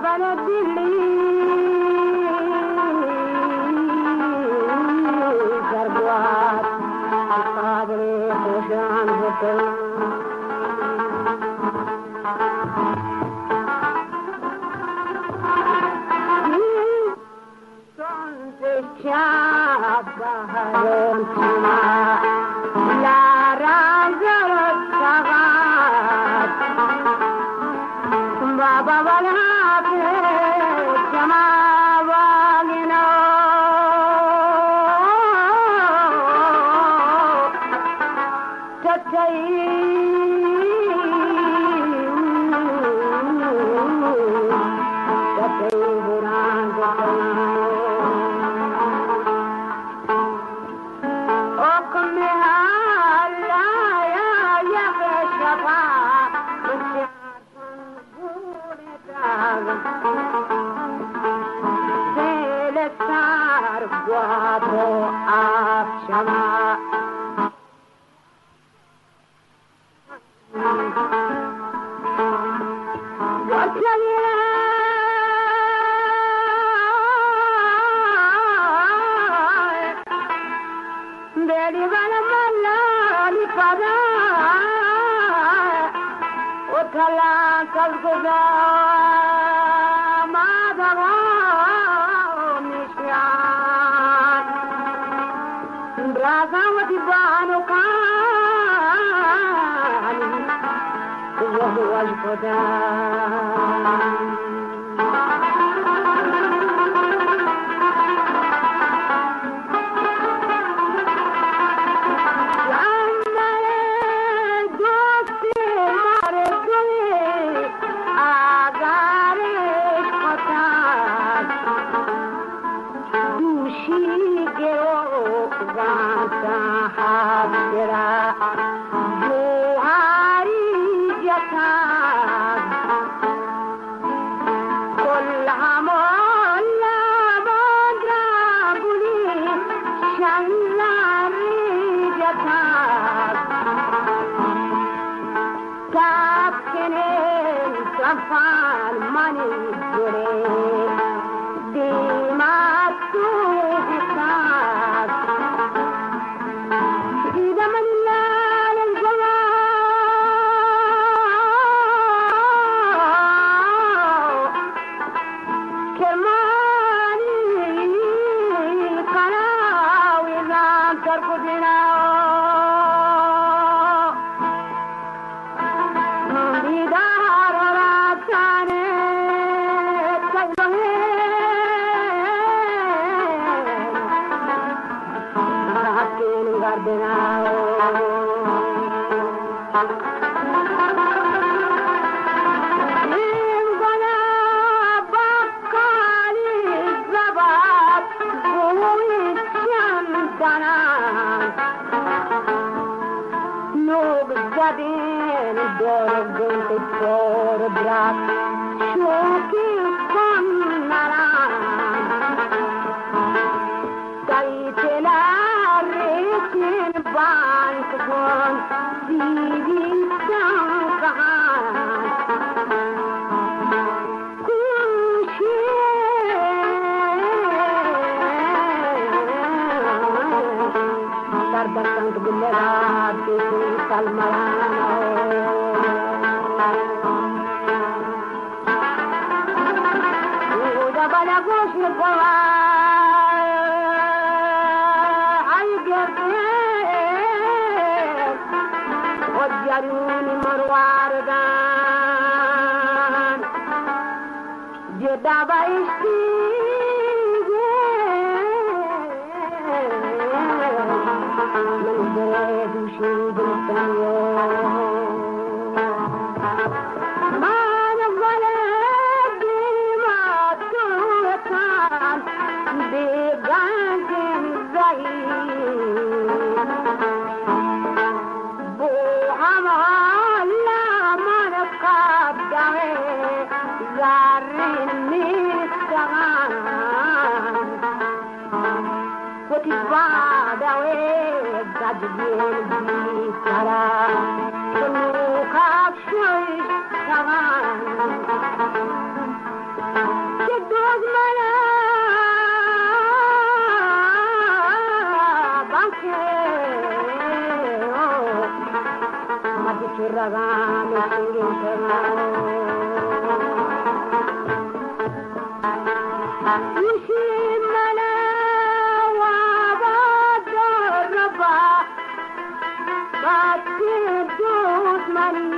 بلے دلی زرگوات، قابل خوشان ہوٹل۔ تند چاپ بہرون چما لارا زرت سوات۔ بابا والا چما والینو۔ چچئی، چچئی بران چچئی۔ حکم اللہ یا یک شفا، چار پنج گوڑے داغ، سیل سار گوات و آپ شما۔ بیڑی بل ملالی پدا، اتلا کل گدا مادوا میشان۔ برازاں وتی بانکانی وش وش کتاں۔ دوستی مردمی آگارش کتاں۔ دوشی گروک زانتاں ہاترا جوہاری جتاں۔ کل ہمولا باندرا بلی شناری جتاں۔ تاپ کنیں ترپان منی گڑے، دیما تو بکاس۔ دیدہ منی لال گوا، کرمانی کلاوی زان ترکدینا۔ دیدار راتانے تلوین، راتین گردنا۔ نیم گنا بکالی زبات، بوی چندنان۔ لوگ زدین دور گنت پور برات، شوکی کن نران۔ تئی تلا ریچین بانک کن، سیدی چنکان۔ سر دستاں تو گلے دات کے سلمران۔ اودا بلا گوش گوا، آئی گردے، و جرونی مروار دان۔ جدا بایشتی من گرے دوشی دلتنیو۔ من گلے دیما تو اتان بیگانگیں زہی۔ بو ہمالا من قدمے زرین نیستگاں۔ وتی بادوے گجگین بی ترا، چنوکا شوی شوان۔ رگان سروشگان. ایشی من وابا در با، بچه دوست من